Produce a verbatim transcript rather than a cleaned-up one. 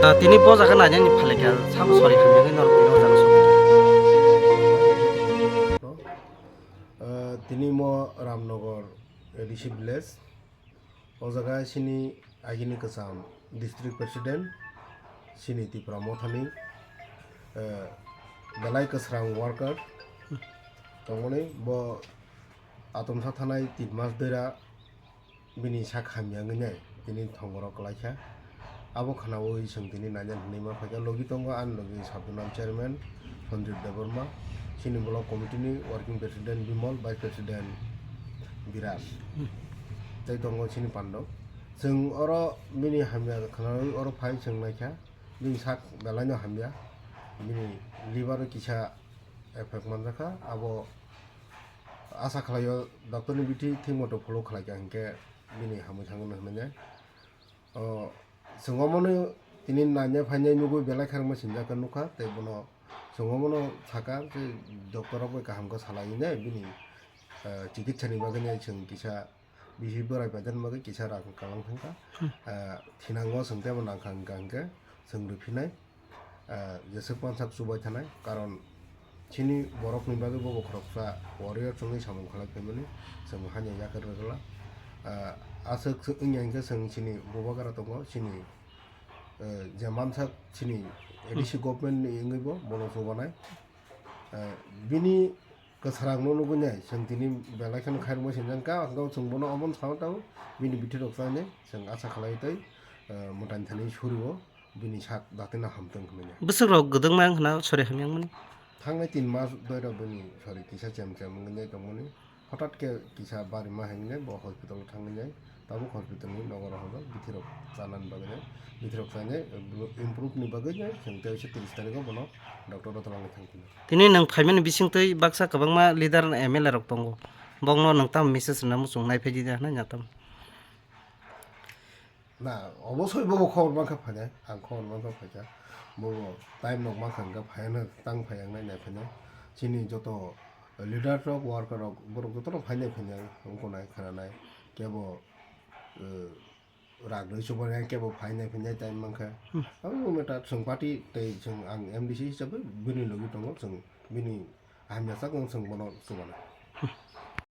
Ah, tini bo jaga nainani phalika sabo sori hamyagwi norok tini o jaga sokha. Ah, tini mo Ramnagar A D C village. O jaga chini agini kwcham district president, chini Tipra Mothani, eh, belai kwsrang worker tongmani, bo atomsa thanai tin mas dera bini sak hamya wngwi nai tini thongoro kwlaikha. Abo khwnaui chwng tini nainani hinwi ma phaikha, logi tongo ani logi Sabdunam chairman Sanjib Debbarma, chini block committee ni working president Bimal, vice president Biras, tei tongo chini Pandok. Chwng oro bini hamya khwnaui oro phai chwng naikha, bini sak belai no hamya, bini liver o kisa effect manjakha, abo asa khlaio doctor ni bithi thik moto follow khlaikha hinkhe bini hamwi thangwi hinwi. O, chwng omono tini naina phaina nugwi belai khe rwngma sinjak khe nukha, tei bono chwng omono sakha je doctor rok bai kaham khe salai nai bini, eh, chikitsa ni bagwi nai chwng kisa bisi borai paidani bagwi kisa rang kalang thangkha. Hmm. Eh, thinango chwng teibo nangkha hwnkha hwnkhe chwng rwphinai. Ah, jeswk pansak chubai thanai, karon chini borokni bagwi bo bokhoroksa warrior chwngwi samung khlai phaimani chwng hani yakar rwgwla. Ah, aswk wngya hinkhe chwng chini bubagra tongo, chini, eh, je mansak chini A D C government ni wngwi bo bono chubanai. Eh, bini kwsarangno nugwi nai chwng tini belai kheno khairokma sinjak kha, ang chwng bono omono sao tao bini bithi rok chainai chwng asa khlai tei, eh, mwtai thani surio. Bini sak datino hamtwng hinwi. Bwswk rok gwdwkma wng khna sori hamya wngmani. Thangnai tin mas doira bini sori kisa chem chem wngwi tongmani. Hothat khe kisa barima hinwi bo hospital o thangwi nai. Tabuk hospital ni nogo rohorjak bithi rok chanani bagwi nai. Bithi rok chainai improve ni bagwi nai. Chwng tei waisa tris tarikh o bono doctor o twlangwi thangphino. Tini nwng phaimani bisingtwi baksa kwbangma leader M L A rok tongo. Bokno nwng tamo message rwna muchung naiphai di hwnwi na tamo? Na, obosoi bobo khobor mankha phainai, ang khobor mankha phaikha. Bobo time rok mankha hwnkhe phaiyano tang phaiyangnai naiphaino. Chini joto leader rok, worker rok, borok jotono phainai phainai wngkha nai khananai. Kebo, eh, ragwi chubanai kebo phainai phainai time mankha. Hmm. Abo matter chwng party tei chwng ang M D C hisabe bini logi tongo, chwng bini hamya sakno chwng bono chubanai.